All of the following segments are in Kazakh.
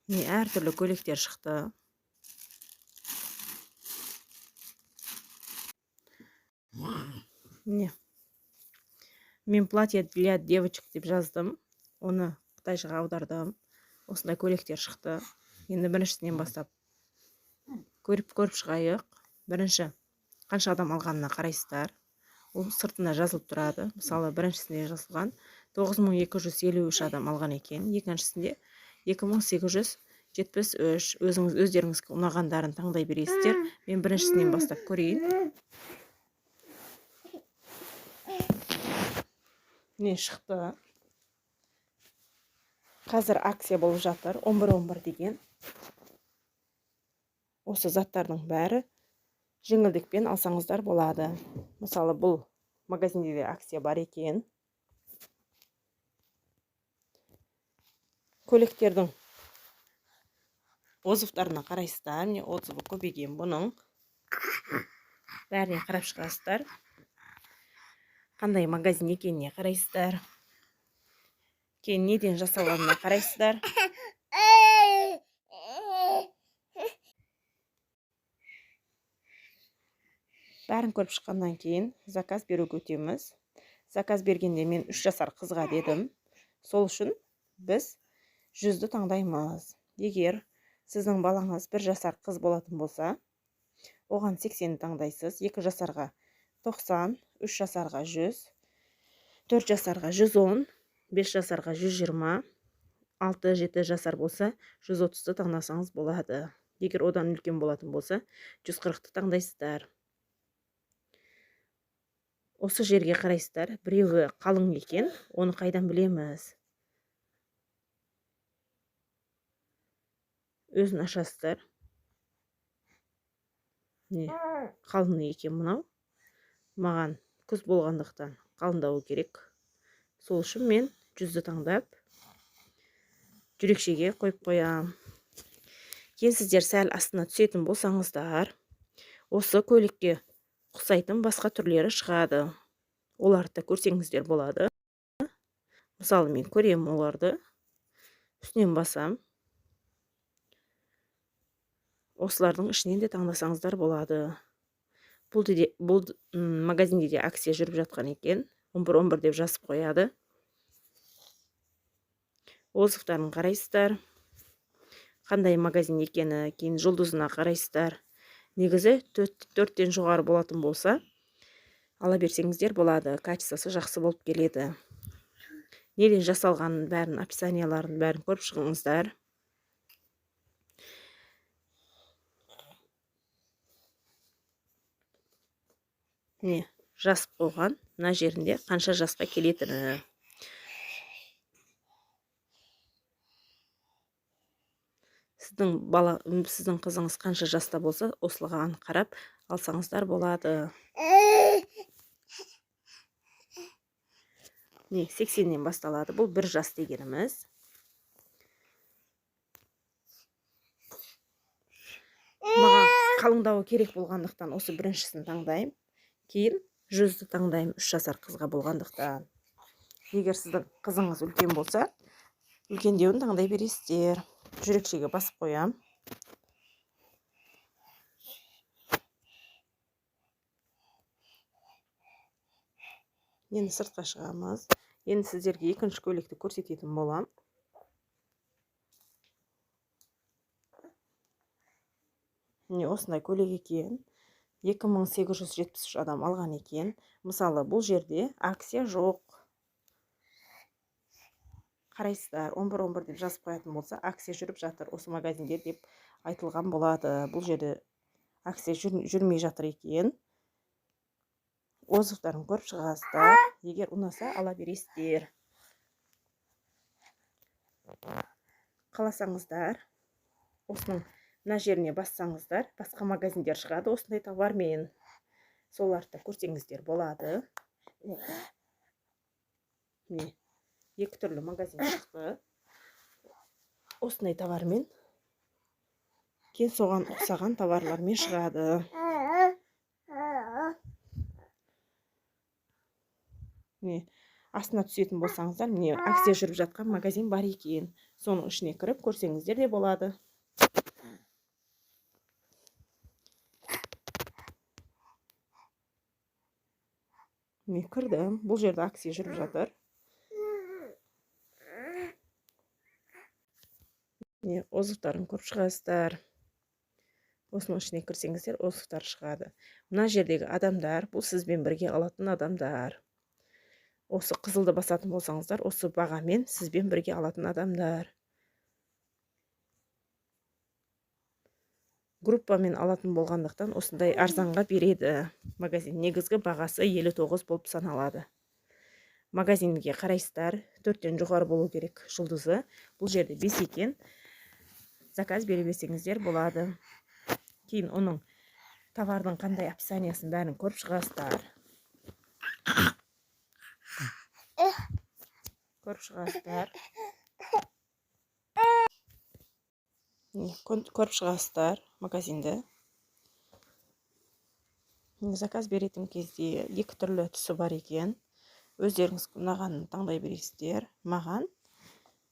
Міне, әртүрлі көйлектер шықты. Міне, мен «платье для девочек» деп жаздым, оны қытайшаға аудардым. Осындай көйлектер шықты. Енді біріншісінен бастап көріп көріп шығайық. Бірінші қанша адам алғанына қарайсыздар, ол сыртында жазылып тұрады. Мысалы, біріншісінде жазылған 9253 адам алған екен, екіншісінде 2873. Өзіңіз, өздеріңізге ұнағандарын таңдай бересіздер. Мен біріншісінен бастап көрейін. Не шықты? Қазір акция болып жатыр, 11.11 деген. Осы заттардың бәрі жеңілдікпен алсаңыздар болады. Мысалы, бұл магазинде де акция бар екен. Көйлектердің отзывтарына қарайсыздар. Міне, отзывы көп екен бұның. Бәріне қарап шығасыздар, қандай магазин екеніне қарайсыздар, кейін неден жасалғанына қарайсыздар. Бәрін көріп шыққаннан кейін заказ беруге өтеміз. Заказ бергенде мен 3 жасар қызға дедім, сол үшін біз 100-ді таңдаймыз. Егер сіздің балаңыз 1 жасар қыз болатын болса, оған 80 таңдайсыз, 2 жасарға 90, 3 жасарға 100, 4 жасарға 110, 5 жасарға 120, 6-7 жасар болса, 130-ды таңдасаңыз болады. Егер одан үлкен болатын болса, 140-ты таңдайсыздар. Осы жерге қарайсыздар, біреуі қалың екен, оны қайдан білеміз? Өзін ашасыздар. Міне, қалың екен мынау. Маған күз болғандықтан қалыңдауы керек, сол үшін мен 100-ді таңдап, жүрекшеге қойып қоямын. Кейін сіздер сәл астына түсетін болсаңыздар, осы көйлекке ұқсайтын басқа түрлері шығады, оларды да көрсеңіздер болады. Мысалы, мен көремін оларды, үстінен басам. Осылардың ішінен де таңдасаңыздар болады. Бұл магазинде де акция жүріп жатқан екен, 11.11 деп жазып қояды. Отзывтарын қарайсыздар, қандай магазин екені, кейін жұлдызына қарайсыздар. Негізі 4-тен жоғары болатын болса, ала берсеңіздер болады, качествосы жақсы болып келеді. Неден жасалғанын бәрін, описанияларын бәрін көріп шығыңыздар. Міне, жазып қойған мына жерінде қанша жасқа келетіні. Сіздің бала, сіздің қызыңыз қанша жаста болса, осыған қарап алсаңыздар болады. Не, 80-нен басталады. Бұл 1 жас дегеніміз. Маған қалыңдауы керек болғандықтан, осы біріншісін таңдаймын. Кейін 100-ді таңдаймын, 3 жасар қызға болғандықтан. Егер сіздің қызыңыз үлкен болса, үлкендеуін таңдай бересіздер. Жүрекшеге басып қоямын. Енді сыртқа шығамыз. Енді сіздерге екінші көйлекті көрсететін боламын. Міне, осындай көйлек екен, 2873 адам алған екен. Мысалы, бұл жерде акция жоқ. Қарайсыздар, 11.11 деп жазып қоятын болса, акция жүріп жатыр осы магазинде деп айтылған болады. Бұл жерде акция жүрмей жатыр екен. Отзывтарын көріп шығасыздар, егер ұнаса, ала бересіздер. Қаласаңыздар, осының мына жеріне бассаңыздар, басқа магазиндер шығады осындай товармен, соларды да көрсеңіздер болады. Міне, екі түрлі магазин шықты осындай товармен, кейін соған ұқсаған товарлармен шығады. Міне, Астына түсетін болсаңыздар, міне акция жүріп жатқан магазин бар екен. Соның ішіне кіріп көрсеңіздер де болады. Міне кірдім. Бұл жерде акция жүріп жатыр. Міне отзывтарын көріп шығасыздар. Осының ішіне кірсеңіздер, отзывтар шығады. Мына жердегі адамдар, бұл сізбен бірге алатын адамдар. Осы қызылды басатын болсаңыздар, осы бағамен сізбен бірге алатын адамдар. Группамен алатын болғандықтан осындай арзанға береді магазин. Негізгі бағасы 59 болып саналады. Магазинге қарайсыздар, 4-тен жоғары болу керек жұлдызы. Бұл жерде 5 екен. Заказ бере берсеңіздер болады. Кейін оның товардың қандай описаниясын бәрін көріп шығасыздар. Көріп шығасыздар. Көріп шығасыздар магазинді. Заказ беретін кезде екі түрлі түсі бар екен. Өздеріңіз ұнағанын таңдай бересіздер. Маған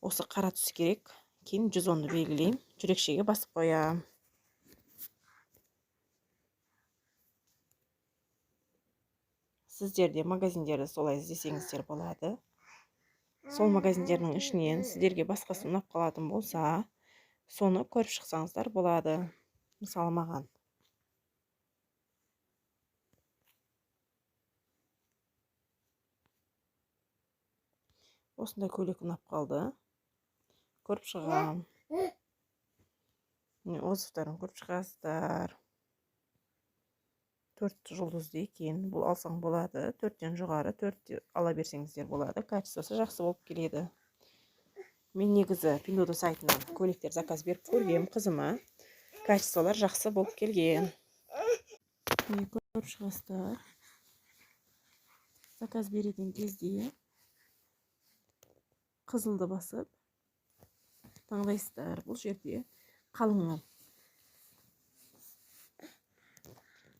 осы қара түс керек. Кейін 110-ды белгілеймін. Жүрекшеге басып қоямын. Сіздер де магазиндерді солай іздесеңіздер болады. Сол магазиндердің ішінен сіздерге басқасы ұнап қалатын болса, соны көріп шықсаңыздар болады. Мысалы маған осындай көйлек ұнап қалды. Көріп шығамын. Міне отзывтарын көріп шығасыздар. 4 жұлдызды екен. Бұл алсаң болады. 4-тен жоғары, 4 ала берсеңіздер болады. Качествосы жақсы болып келеді. Мен негізі Пиндуодуо сайтынан көйлектер заказ беріп көргем қызыма. Качестволар жақсы болып келген. Міне көріп шығасыздар. Заказ беретін кезде қызылды басып таңдайсыздар. Бұл жерде қалыңы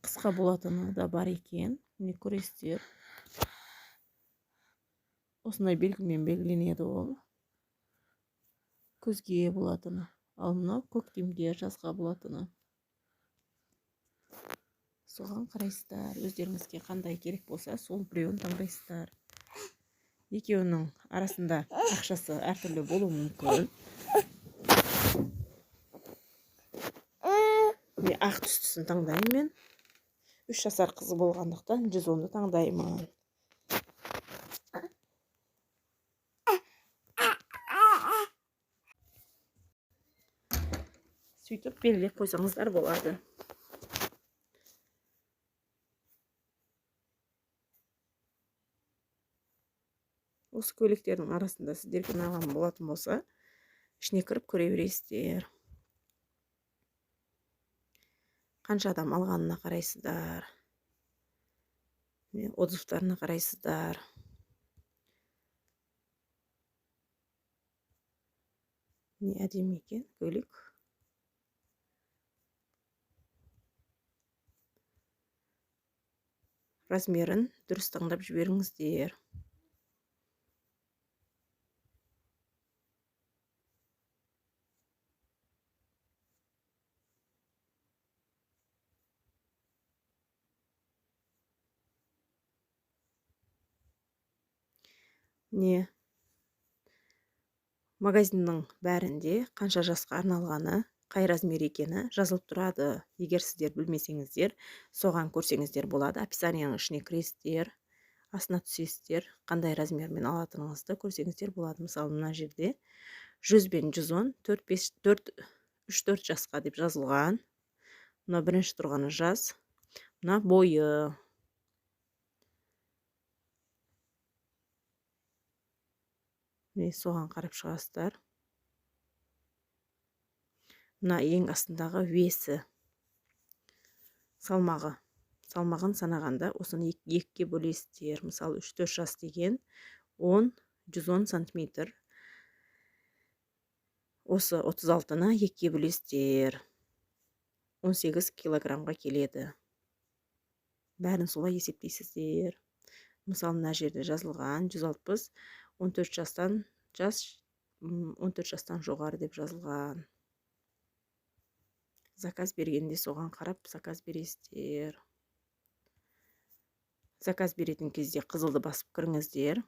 қысқа болатыны да бар екен. Міне көресіздер. Осындай белгімен белгіленеді ол. Күзге болатыны. Ал мынау көктемге, жазға болатыны. Соған қарайсыздар. Өздеріңізге қандай керек болса, сол біреуін таңдайсыздар. Екеуінің арасында ақшасы әртүрлі болуы мүмкін. Міне ақ түстісін таңдаймын мен. 3 жасар қызы болғандықтан 110-ды таңдаймын. Сөйтіп белгілеп қойсаңыздар болады. Осы көйлектердің арасында сіздерге ұнаған болатын болса, ішіне кіріп көре бересіздер. Қанша адам алғанына қарайсыздар. Міне отзывтарына қарайсыздар. Не әдемі екен көйлек. Размерін дұрыс таңдап жіберіңіздер. Не магазиннің бәрінде қанша жасқа арналғаны, қай размер екені жазылып тұрады. Егер сіздер білмесеңіздер, соған көрсеңіздер болады. Описанияның ішіне кіресіздер, астына түсесіздер, қандай размермен алатыныңызды көрсеңіздер болады. Мысалы, мына жерде 100 бен 110, төрт, бес, төрт, үш, төрт жасқа деп жазылған. Мына бірінші тұрғаны жас, мына бойы. Міне соған қарап шығасыздар. Мына ең астындағы весі, салмағы. Салмағын санағанда осыны екіге бөлесіздер. Мысалы, үш-төрт жас деген он, жүз он сантиметр. Осы отыз алтыны екіге бөлесіздер. 18 килограммға келеді. Бәрін солай есептейсіздер. Мысалы, мына жерде жазылған 160, 14 жастан жас, 14 жастан жоғары деп жазылған. Заказ бергенде соған қарап заказ бересіздер. Заказ беретін кезде қызылды басып кіріңіздер.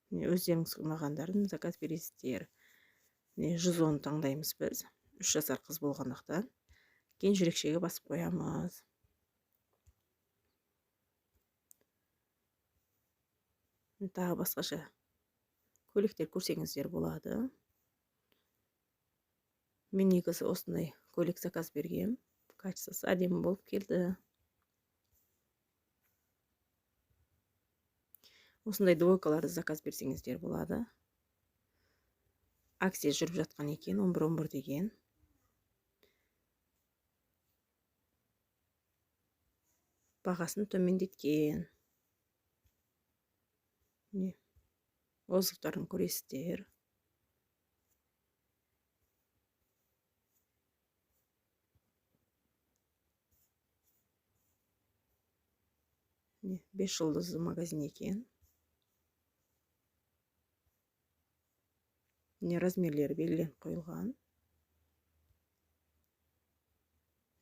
Міне, өздеріңіз ұнағандарын заказ бересіздер. Міне, 110 таңдаймыз біз. 3 жасар қыз болғандықтан. Кейін жүрекшеге басып қоямыз. Тағы басқаша көйлектер көрсеңіздер болады. Мен негізі осындай көйлек заказ бергем. Качествосы әдемі болып келді. Осындай двойкаларды заказ берсеңіздер болады. Акция жүріп жатқан екен, 11-11 деген. Бағасын төмендеткен. Міне, отзывтарын көресіздер. Міне, 5 жұлдызды магазин екен. Міне, размерлері белгіленіп қойылған.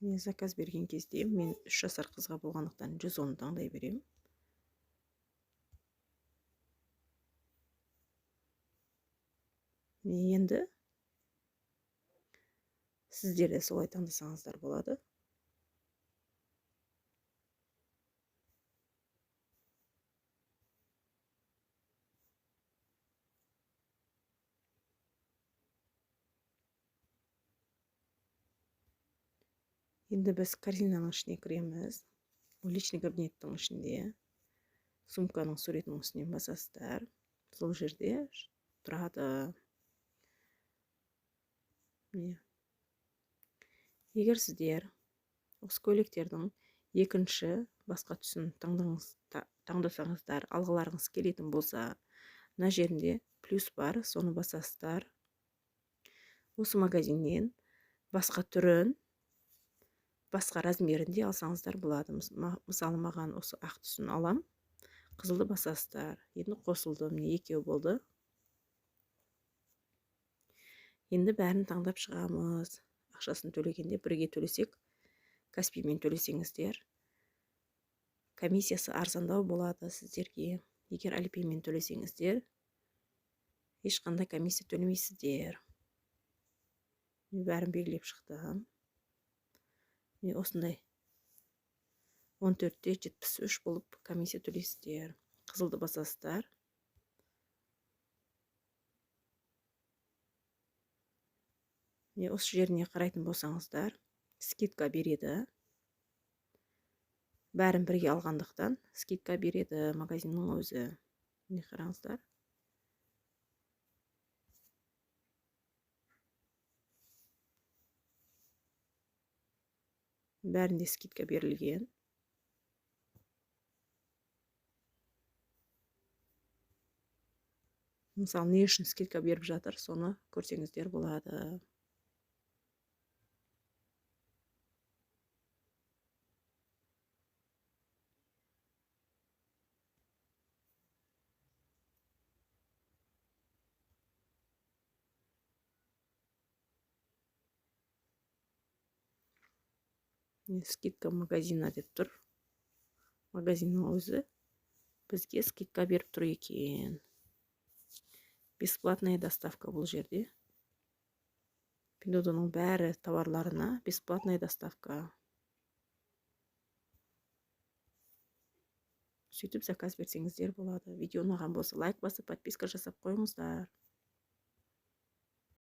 Міне, заказ берген кезде мен 3 жасар қызға болғандықтан 110 таңдай беремін. Міне, енді сіздер де солай таңдасаңыздар болады. Енді біз корзинаның ішіне кіреміз. Ол личный кабинеттің ішінде сумканың суретінің үстінен басасыздар. Сол жерде тұрады. Міне. Егер сіздер осы көйлектердің екінші басқа түсін таңдасаңыздар, алғыларыңыз келетін болса, мына жерінде плюс бар, соны басасыздар. Осы магазиннен басқа түрін, басқа размерінде алсаңыздар болады. Мысалы, маған осы ақ түсін алам, қызылды басасыздар. Енді қосылды, міне екеу болды. Енді бәрін таңдап шығамыз. Ақшасын төлегенде бірге төлесек, Каспиймен төлесеңіздер, комиссиясы арзандау болады сіздерге. Егер Алипеймен төлесеңіздер, ешқандай комиссия төлемейсіздер. Мен бәрін белгілеп шықтым. Міне, осындай 14,73 болып комиссия төлейсіздер. Қызылды басасыздар. Міне, осы жеріне қарайтын болсаңыздар, скидка береді. Бәрін бірге алғандықтан скидка береді магазиннің өзі. Міне, қараңыздар. Бәрінде скидка берілген. Мысалы, не үшін скидка беріп жатыр, соны көрсеңіздер болады. Міне, скидка магазина деп тұр. Магазиннің өзі бізге скидка беріп тұр екен. Бесплатная доставка бұл жерде. Пиндуодуоның бәрі товарларына бесплатная доставка. Сөйтіп заказ берсеңіздер болады. Видео ұнаған болса лайк басып, подписка жасап қойыңыздар.